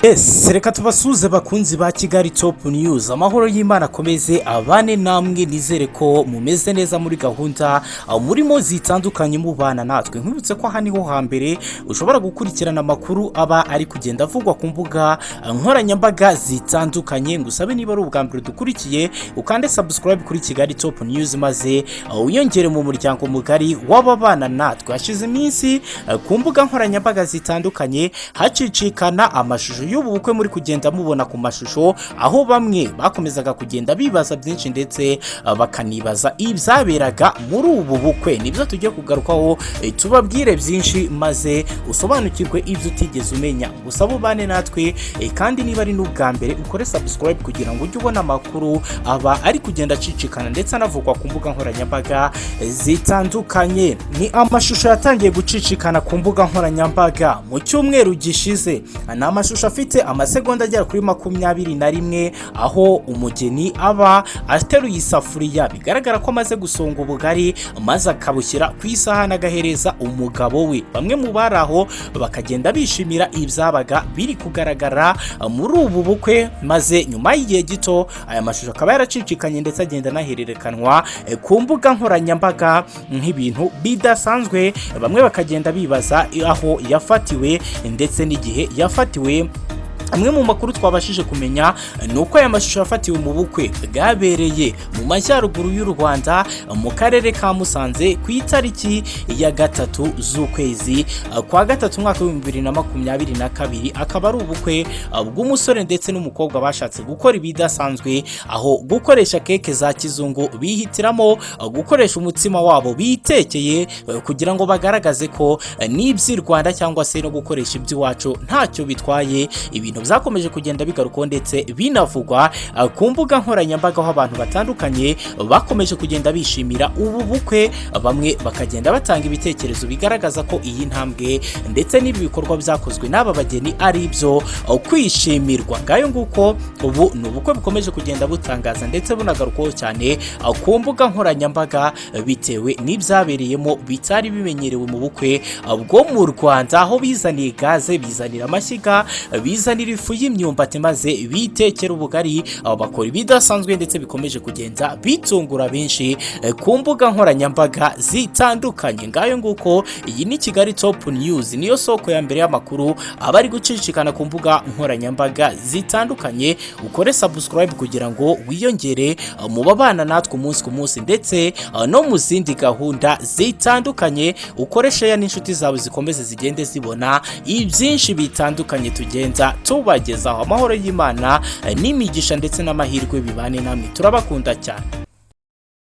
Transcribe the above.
Yes, reka tubasuhuze bakunzi ba Kigali Top News. Amahoro y'Imana akomeze abane namwe. Nizere ko mumeze neza muri gahunda murimo zitandukanye mubana natwe. Nkwibutse ko aha niho hambere ushobora gukurikirana amakuru aba ari kugenda avugwa ku mbuga nkoranyambaga zitandukanye. Ngusabe niba ari ubwa mbere dukurikiye, ukande subscribe kuri Kigali Top News maze wiyongere mu muryango mugari w'ababana natwe. Hashize iminsi ku mbuga nkoranyambaga zitandukanye hacicikana amashusho y'ubu bukwe muri kugenda mubona ku mashusho, aho bamwe bakomezaga kugenda bibaza byinshi ndetse bakanibaza ibyaberaga muri ubu bukwe. Nibyo tugiye kugarukaho, tubabwire byinshi maze usobanukirwe ibyo utigeze umenya. Gusa bubane natwe, kandi niba ari n'ubwa mbere, ukore subscribe kugira ngo ujye ubona amakuru aba ari kugenda acicikana ndetse anavugwa ku mbuga nkoranyambaga zitandukanye. Ni amashusho yatangiye gucicikana ku mbuga nkoranyambaga mu cyumweru gishize. Ni amashusho afite amasegonda agera kuri 21, aho umugeni aba ateruye isafuriya, bigaragara ko amaze gusonga ubugari, maze akabushyira ku isahani agahereza umugabo we. Bamwe mu bari aho bakagenda bishimira ibyabaga biri kugaragara muri ubu bukwe, maze nyuma y'igihe gito aya mashusho akaba yaracicikanye ndetse agenda anahererekanwa ku mbuga nkoranyambaga nk'ibintu bidasanzwe. Bamwe bakagenda bibaza aho yafatiwe ndetse n'igihe yafatiwe. Amwe mu makuru twabashije kumenya ni uko aya mashusho yafatiwe mu bukwe bwabereye mu majyaruguru y'u Rwanda, mu karere ka Musanze, ku itariki ya 3 z'ukwezi kwa gatatu, umwaka w'2022. Akaba ari ubukwe bw'umusore ndetse n'umukobwa bashatse gukora ibidasanzwe, aho gukoresha keke za kizungu bihitiramo gukoresha umutsima wabo bitekeye, kugira ngo bagaragaze ko n'iby'i Rwanda cyangwa se no gukoresha iby'iwacu ntacyo bitwaye. Ibintu byakomeje kugenda bigarukwaho ndetse binavugwa ku mbuga nkoranyambaga, aho abantu batandukanye bakomeje kugenda bishimira ubu bukwe. Bamwe bakagenda batanga ibitekerezo bigaragaza ko iyi ntambwe ndetse n'ibi bikorwa byakozwe n'aba bageni ari ibyo kwishimirwa. Ngayo nguko, ubu ni ubukwe bukomeje kugenda butangaza ndetse bunagarukwaho cyane ku mbuga nkoranyambaga, bitewe n'ibyabereyemo bitari bimenyerewe mu bukwe bwo mu Rwanda, aho bizaniye gaze, bizanira amashyiga, bizanira ifu y'imyumbati, maze bitekera ubugari, bakora ibidasanzwe ndetse bikomeje kugenda bitungura benshi ku mbuga nkoranyambaga zitandukanye. Ngayo nguko, iyi ni Kigali Top News, niyo soko ya mbere y'amakuru aba ari gucicikana ku mbuga nkoranyambaga zitandukanye. Ukore subscribe kugira ngo wiyongere mu babana natwe umunsi ku munsi ndetse no mu zindi gahunda zitandukanye. Ukore share n'inshuti zawe zikomeze zigende zibona ibyinshi bitandukanye tugenda tubagezaho. Amahoro y'Imana n'imigisha ndetse n'amahirwe bibane namwe. Turabakunda cyane.